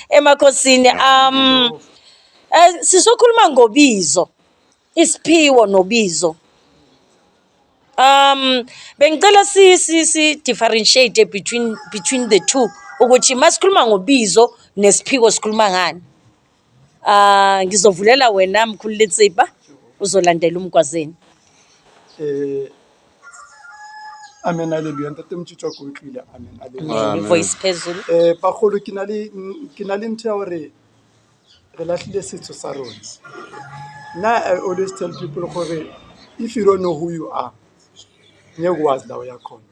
Emakhosini. Sizokhuluma ngobizo, isiphiwo nobizo. Bengicela si differentiate between the two ukuthi masikhuluma ngobizo nesiphiwo sikhuluma ngani. Ah, ngizovulela wena, Mkhulu Letsipa, uzolandela uMgwazeni. Amen, haleluya. Ntate Motshitso, ko utlwile. Amen, haleluya. Amen. Voice phezulu. Bagolo, ke na le ntho ya hore re lahlile setso sa rona. Nna I always tell people gore if you don't know who you are, ngeke wazi la o ya khona.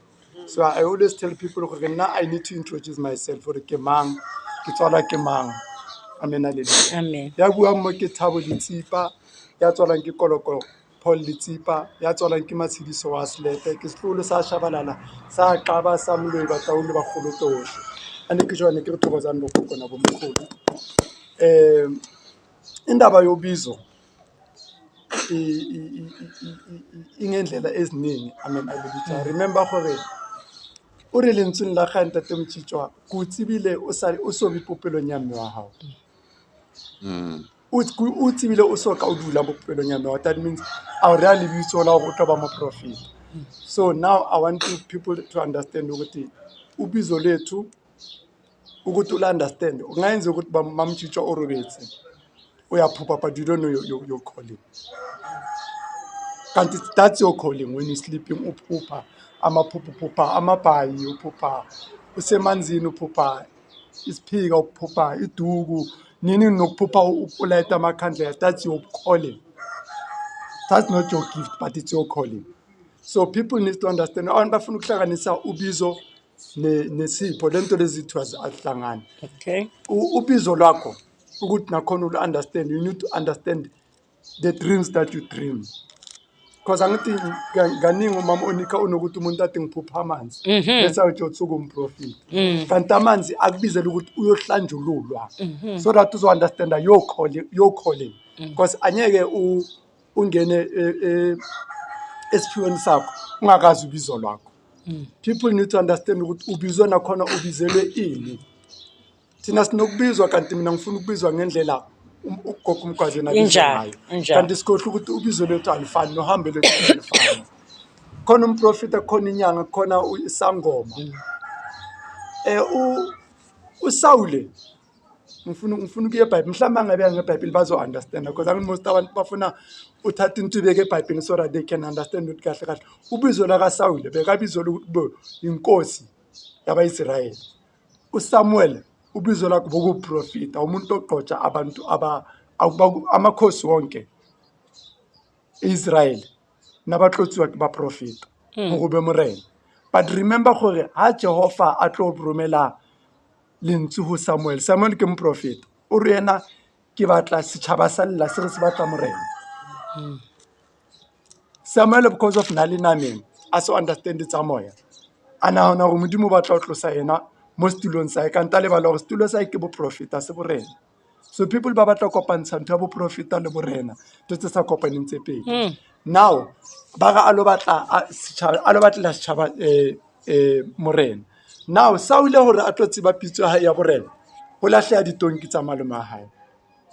So I always tell people gore nna I need to introduce myself gore ke mang, ke tswalwa ke mang. Amen, haleluya. Amen. Ya buang mo ke Thabo Letsipa, ya tswalwang ke Koloko Paul Letsipa, ya tswalwang ke Matshidiso wa Selepe, ke setloholo sa Shabalala, sa Qaba, sa Moloi, Bataung le Bagolo tsohle. A ne ke jwane ke re thokozani bogogo nabomkhulu. Indaba yobizo ingendlela eziningi. Amen, haleluya. Remember gore o re lentsweng la gae, Ntate Motshitswa, ke o tsebile o sa o so be popelong ya mme wa hao. O tsebile o so ka o dula mo popelong ya mme wa. That means a o reya lebitso la hore o tlo ba moprofeta. So now I want people to understand ukuthi ubizo lethu, ukuthi ula-understand, ungayenza ukuthi mamtshitshwa o robetse, uyaphupha, but you don't know your calling, kanti that's your calling. When you sleeping, uphupha amaphupho, uphupha amabhayi, uphupha usemanzini, uphupha isiphika, uphupha iduku, nini nokuphupha ulayita amakhandlela, that's your calling. That's not your gift, but it's your calling. So people need to understand, abantu bafuna ukuhlanganisa ubizo nesipho. Lento lezi two azihlangani. Ubizo lwakho, ukuthi nakhona ulu-understand, you need to understand the dreams that you dream, because angithi kaningi umama onika unokuthi umuntu athi, "Ngiphupha amanzi," bese athi utsuka umprofiti, kanti amanzi akubizela ukuthi uyohlanjululwa so that uzo-understanda your calling, because angeke ungene esiphiweni sakho ungakazi ubizo lwakho. People need to understand ukuthi ubizwe nakhona ubizelwe ini. Thina sinokubizwa, kanti mina ngifuna ukubizwa ngendlela ugogo uMgwazeni abizwa Injalo, ngayo. Injalo. Kanti sikhohlwa ukuthi ubizo lwethu alifani nohambo lwethu alifani. Khona umprofita, khona inyanga, khona isangoma. USawule, ngifuna ukuya eBhayibheli, mhlawumbe angabeka ngeBhayibheli bazo-understand, because angithi most abantu bafuna uthatha into ibeke eBhayibhelini so that they can understand ukuthi kahle kahle ubizo lakaSawule bekabizwa ukuthi kube inkosi yaba-Israyeli. USamuel, ubizo lakhe bokuprofita, umuntu ogqotsha abantu, amakhosi wonke Israel nabatlotsuwa ke baprofeta gore be morena. But remember gore ha Jehova a tlo romela lentswe ho Samuel, Samuel ke moprofeta, o re yena, "Ke batla setjhaba sa lla se re se batla morena." Samuel, because of na le nameng, a se understand tsa moya, a nahana hore Modimo o batla ho tlosa yena mo setulong sa hae, kante a lebala hore setulo sa hae ke boprofeta, se borena. So people ba batla ho kopantsha ntho ya boprofeta le borena, ntho tse sa kopaneng tse pedi. Now ba re a lo batla setjhaba, a lo batlela setjhaba morena. Now Saule, hore a tlo tseba pitso ya hae ya borena, ho lahleha ditonki tsa malome a hae.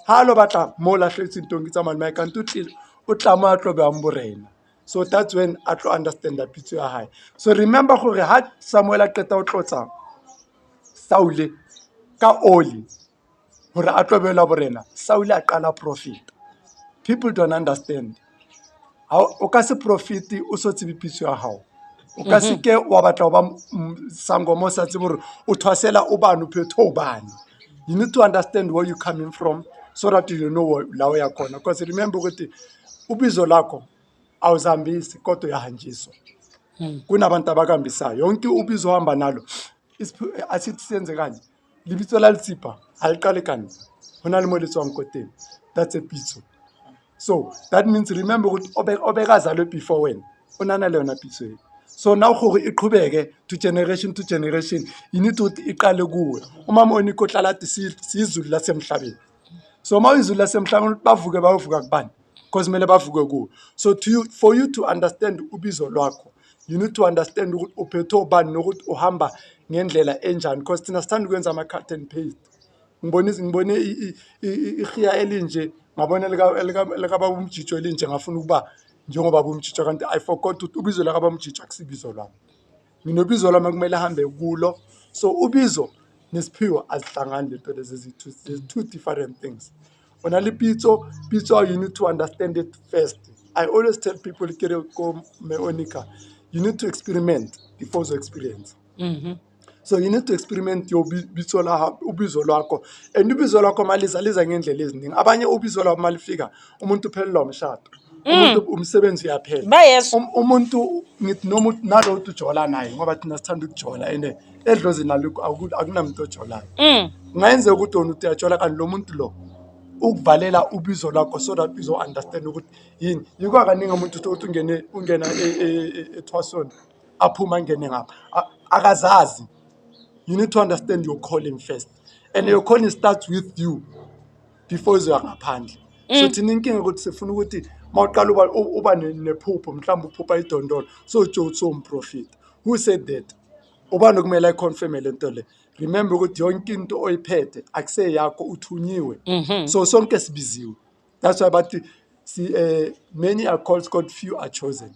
Ha a lo batla mo lahlehetsweng tonki tsa malome a hae, kante o tlile o tla mo a tlo behang borena. So that's when a tlo understanda pitso ya hae. So remember gore ha Samuel a qeta ho tlotsa Saule ka oli hore a tlo behelwa borena, Saule a qala profeta. People don't understand. Ha o ka se profete o so tsebe pitso ya hao. O ka se ke wa batla ho ba sangoma o sa tsebe hore o thwasela o bani, o phethe o bani. You need to understand where you coming from so that you know la o ya khona, because remember ukuthi ubizo lakho awuzihambisi kodwa uyahanjiswa. Kunabantu abakuhambisayo yonke ubizo ohamba nalo. Asithi senze kanje, lebitso la Letsipa ha le qale ka nna, ho na le mo le tswang ko teng. That's a pitso. So that means, remember ukuthi obekazalwe before wena o na na le yona pitso eo. So now gore e qhubeke to generation to generation, you need ukuthi iqale kuwe. Umama onika ohlala athi siyizulu lasemhlabeni. So uma uyizulu lasemhlabeni, ukuthi bavuke, bayovuka kubani? Because kumele bavuke kuwe. So to you, for you to understand ubizo lwakho, you need to understand ukuthi uphethe ubani nokuthi uhamba ngendlela enjani, because thina sithanda ukwenza ama-cut and paste. Ngibone ihiya elinje, ngabona likababa uMjijo elinje, ngafuna ukuba njengobaba uMjijo, kanti I forgot ukuthi ubizo lakababa uMjijo akusibizo lwami. Nginobizo lwami ekumele ahambe kulo. So ubizo nesiphiwo azihlangani lento lezi eziyi-two, two different things. O na le pitso, pitso you need to understand it first. I always tell people ke re ko Meonika, you need to experiment before you experience. So you need to experiment your bitso la ubizo lwakho, and ubizo lwakho maliza liza ngendlela eziningi. Abanye ubizo lwabo malifika, umuntu uphelelwa umshado, umuntu umsebenzi uyaphela. Bayezwa. Umuntu ngithi noma nalo uthi ujola naye, ngoba thina sithanda ukujola and edlozini alikho, akunamuntu ojolayo. Kungayenzeka ukuthi wena uthi uyajola, kanti lo muntu lo ukuvalela ubizo lwakho so that uzo-understand ukuthi yini. Yikho kaningi umuntu uthi ukuthi ungena ethwasweni, aphuma angene ngapha, akazazi. You need to understand your calling first, and your calling starts with you before uzoya ngaphandle. So thina inkinga ukuthi sifuna ukuthi mawuqala uba nephupho, mhlawumbe uphupha idondolo, so utsho ukuthi uwumprofita. Who said that? Ubani okumele ayiconfirme le nto le? Remember ukuthi yonke into oyiphethe akuseyakho, uthunyiwe. So sonke sibiziwe. That's why bathi si many are called, God few are chosen.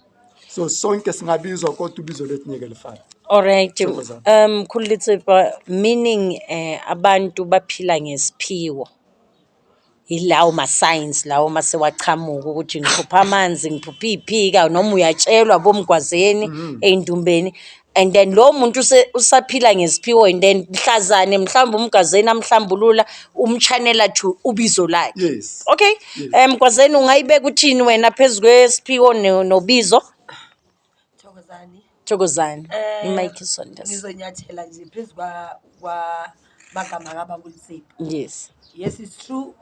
So sonke singabizwa, kodwa ubizo lwethu ngeke lifane. Alright. Thokozani. Mkhulu Letsepa, meaning abantu baphila ngesiphiwo. Yilawo ma-signs lawo mase wachamuka ukuthi ngiphupha amanzi, ngiphupha iphika, noma uyatshelwa bomgwazeni ey'ndumbeni, and then lowo muntu usaphila ngesiphiwo, and then mhlazane mhlawumbe umgwazeni amhlambulula, umchanela to ubizo lakhe. Yes. Okay. Yes. Mgwazeni, ungayibeka uthini wena phezu kwesiphiwo nobizo? Thokozani. Thokozani. Imic isondeza. Ngizonyathela nje phezu kwa magama kababa uLisipho. Yes, it's true,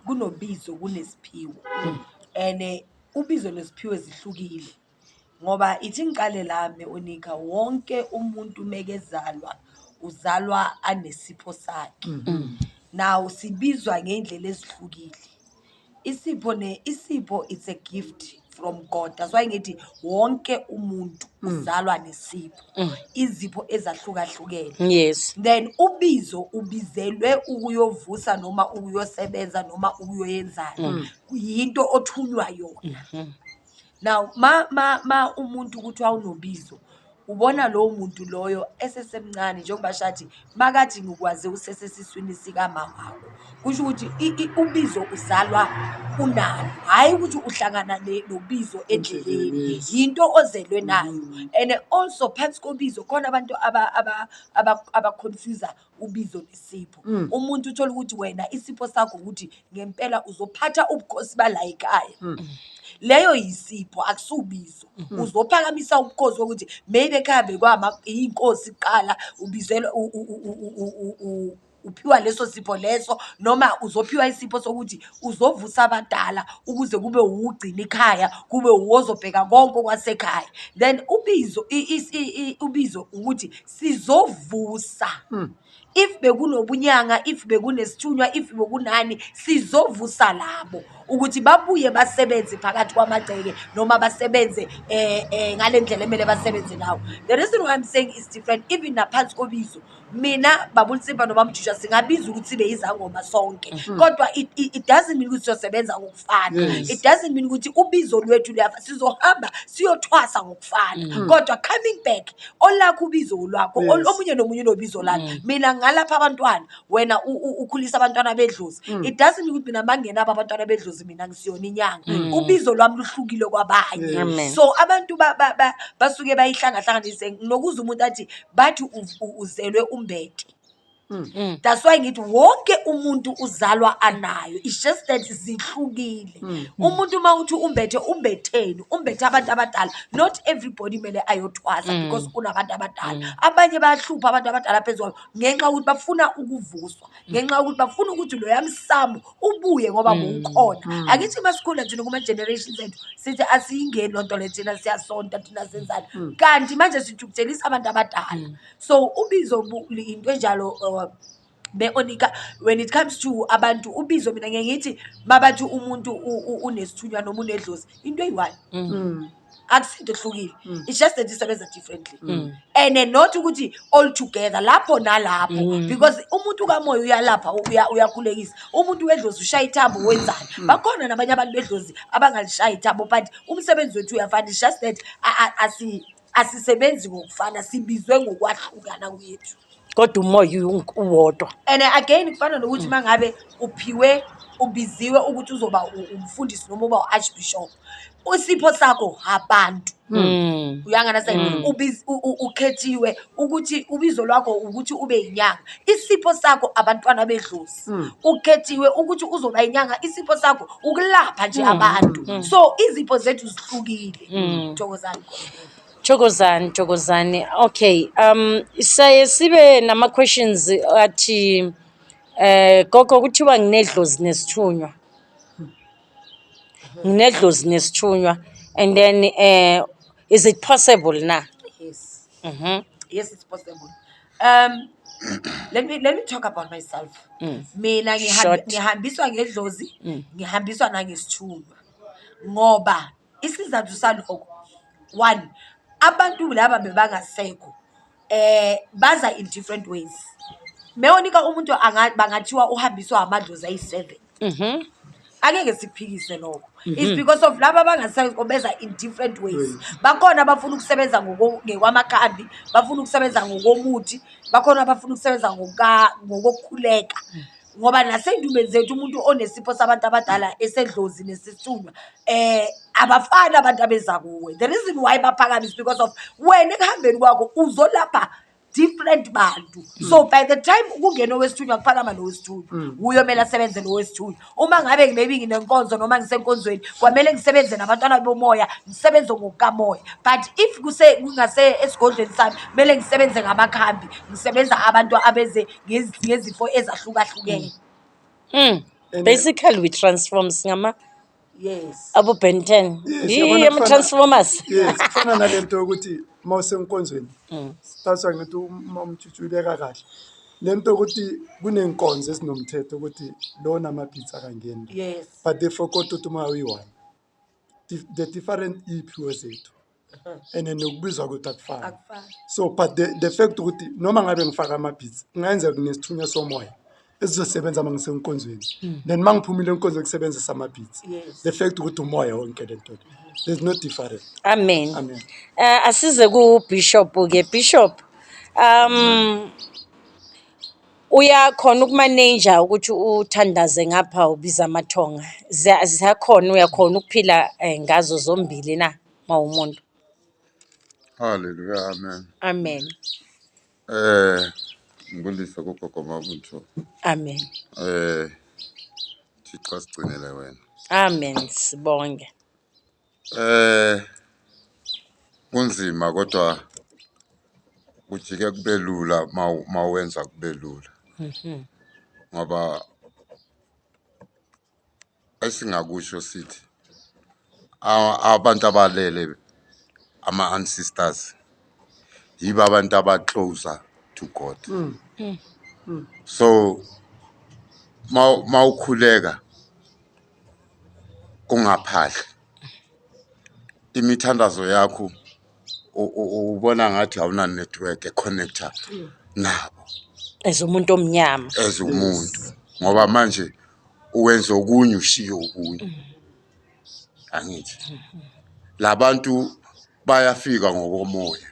kunobizo, kunesiphiwo. And ubizo nesiphiwo zihlukile. Ngoba ithi ngiqale lami unika, wonke umuntu mekezalwa uzalwa anesipho sakhe. Now sibizwa ngendlela ezihlukile. Isipho it's a gift from God. That's why ngithi wonke umuntu uzalwa nesipho. Izipho ezahlukahlukene. Then ubizo, ubizelwe ukuyovusa noma ukuyosebenza noma ukuyoyenzani. Yinto othunywa yona. Now ma umuntu kuthiwa unobizo, ubona lowo muntu loyo esesemncane, njengoba shathi makathi ngikwaze usesesiswini sikama wakho. Kusho ukuthi ubizo uzalwa unalo, hhayi ukuthi uhlangana nobizo endleleni. Yinto ozelwe nayo. And also phansi kobizo khona abantu aba-confuse ubizo nesipho. Umuntu uthola ukuthi wena isipho sakho ukuthi ngempela uzophatha ubukhosi bala ekhaya. Leyo yisipho, akusubizo. Uzophakamisa ubukhosi ukuthi maybe ekhaya bekwama inkosi kuqala, ubizelwa uphiwa leso sipho leso, noma uzophiwa isipho sokuthi uzovusa abadala ukuze kube ugcina ikhaya, kube uwozobheka konke okwasekhaya. Then ubizo ubizo ukuthi sizovusa. If bekunobunyanga, if bekunesithunywa, if bekunani, sizovusa labo ukuthi babuye basebenze phakathi kwamagceke noma basebenze ngale ndlela emele basebenze ngawo. The reason why I'm saying is different, even naphansi kobizo, mina baba uLitsimba noma Mjusha singabiza ukuthi sibe izangoma sonke, kodwa it doesn't mean ukuthi siyosebenza ngokufana. It doesn't mean ukuthi ubizo lwethu luyafa, sizohamba siyothwasa ngokufana, kodwa coming back olakho ubizo lwakho, omunye nomunye unobizo lakhe. Mina ngalapha abantwana, wena ukhulisa abantwana bedlozi. It doesn't mean ukuthi mina mangenabo abantwana bedlozi mina ngisiyona inyanga. Ubizo lwami luhlukile kwabanye. Amen. So abantu basuke bayihlangahlanganise nokuza umuntu athi bathi uzelwe umbethe. That's why ngithi wonke umuntu uzalwa anayo. It's just that zihlukile. Umuntu uma uthi umbethe, umbetheni, umbethe abantu abadala. Not everybody kumele ayothwasa because unabantu abadala. Abanye bayahlupha abantu abadala phezulu ngenxa yokuthi bafuna ukuvuswa, ngenxa yokuthi bafuna ukuthi loya msamo ubuye ngoba bowukhona. Akithi masikhula thina kuma generations ethu sithi asiyingeni lonto le, thina siyasonta, thina senzani. Kanti manje sithukuthelisha abantu abadala. So ubizo into enjalo, be-onika when it comes to abantu ubizo, mina ngeke ngithi mabathi umuntu unesithunywa noma unedlozi, into eyi-one. Akusinto ehlukile, it's just that isebenza differently and not ukuthi all together lapho nalapho, because umuntu kamoya uyalapha, uyakhulekisa, umuntu wedlozi ushaya ithambo, wenzani. Bakhona nabanye abantu bedlozi abangalishaya ithambo, but umsebenzi wethu uyafana. It's just that asisebenzi ngokufana, sibizwe ngokwahlukana kwethu. Kodwa umoya uwodwa. And again, kufana nokuthi uma ngabe uphiwe, ubiziwe ukuthi uzoba umfundisi noma uba u-archbishop, usipho sakho abantu uyangana ukhethiwe ukuthi ubizo lwakho ukuthi ube yinyanga, isipho sakho abantwana bedlozi. Ukhethiwe ukuthi uzoba yinyanga, isipho sakho ukulapha nje abantu. So izipho zethu zihlukile. Thokozani. Thokozani, thokozani. Okay, saye sibe nama questions athi gogo, kuthiwa nginedlozi nesithunywa. Nginedlozi nesithunywa and then is it possible na? Yes. Yes, it's possible. Let me talk about myself. Mina Short. ngihambiswa ngedlozi, ngihambiswa nangesithunywa. Ngoba isizathu salokho, one, abantu laba bebangasekho, baza in different ways. Mewonika umuntu bangathiwa uhambiswa amadlozi ayi-7. Angeke sikuphikise lokho. It's because of laba abangasekho beza in different ways. Bakhona abafuna ukusebenza ngokwamakhambi, bafuna ukusebenza ngokomuthi, bakhona abafuna ukusebenza ngokokukhuleka. Ngoba nasey'ndumbeni zethu umuntu onesipho sabantu abadala esedlozi nesithunywa, abafani abantu abeza kuwe. The reason why baphakama is because of wena ekuhambeni kwakho uzolapha different bantu. So by the time kungena owesithunywa, kuphakama lo wesithunywa, wuye omele asebenze lo wesithunywa. Uma ngabe maybe nginenkonzo noma ngisenkonzweni, kwamele ngisebenze nabantwana bomoya, ngisebenze ngokukamoya. But if kungase esigodlweni sami, kumele ngisebenze ngamakhambi, ngisebenza abantu abeze ngezifo ezahlukahlukene. Basically we transform, singama abo Ben 10. Yes, Yi yabona ama transformers. Yes, kufana nalento yokuthi uma usenkonzweni, that's why ngithi uma umtshutshi uyibeka kahle le nto yokuthi kuney'nkonzo ezinomthetho ukuthi lo nama-beads akangeni la. But they forgot ukuthi umoya uyi-one, the different iy'phiwo zethu and then nokubizwa kwethu akufani. Akufani. So but the fact ukuthi noma ngabe ngifaka ama-beads, kungenzeka kunesithunywa somoya esizosebenza uma ngisenkonzweni, then uma ngiphumile enkonzweni kusebenzisa ama-beads. The fact ukuthi umoya wonke le nto le, there's no difference. Amen. Amen. Asize ku Bishop ke. Bishop, uyakhona ukumanage ukuthi uthandaze ngapha ubiza amathonga. Ziyakhona, uyakhona ukuphila ngazo zombili na mawumuntu? Hallelujah, amen. Amen. Ngibulise kugogo Mabutho. Amen. Thixo asigcinele wena. Amen, sibonge. Kunzima kodwa kujike kube lula mawenza kube lula. Ngoba esingakusho sithi abantu abalele, ama ancestors, yibo abantu aba closer to God. So mawukhuleka ungaphahli imithandazo yakho, ubona ngathi awuna network econnecta nabo. As umuntu omnyama. As umuntu, ngoba manje uwenza okunye ushiye okunye, angithi labantu bayafika ngokomoya.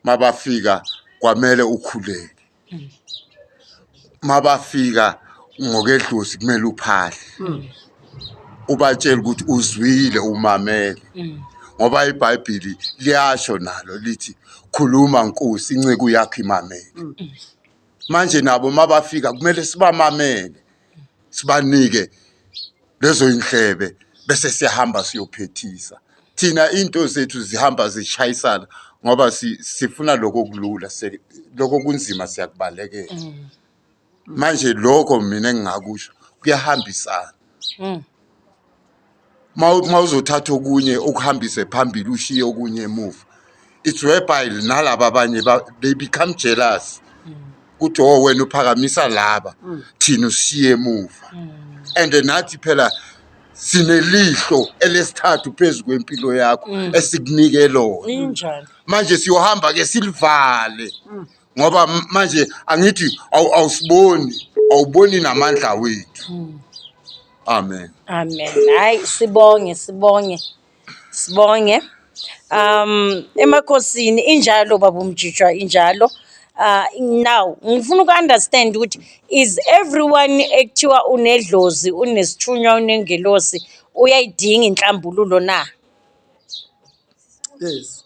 Mabafika kwamele ukhuleke, mabafika ngokedlozi kumele uphahle, ubatshele ukuthi uzwile, umamele, ngoba iBhayibheli liyasho nalo lithi, "Khuluma Nkosi, inceku yakho imamele." Manje nabo mabafika kumele sibamamele, sibanike lezo indlebe, bese siyahamba siyophethisa. Thina into zethu zihamba zishayisana ngoba sifuna lokho kulula, lokho kunzima siyakubalekela. Manje lokho mina engingakusho kuyahambisana. Mawuzothatha okunye ukuhambise phambili, ushiye okunye emuva, it's whereby nalaba abanye they become jealous ukuthi, "Oh, wena uphakamisa laba, thina ushiye emuva." And nathi phela Sinelihlo elesithathu phezu kwempilo yakho esikunike lona. Injalo. Manje siyohamba ke silivale ngoba manje angithi awusiboni, awuboni namandla wethu. Amen. Amen. Hayi, sibonge, sibonge. Sibonge. Emakhosini injalo, baba uMjijwa, injalo. Now ngifuna uku-understand ukuthi is everyone ekuthiwa unedlozi, unesithunywa, unengelosi uyayidinga inhlambululo na? Yes.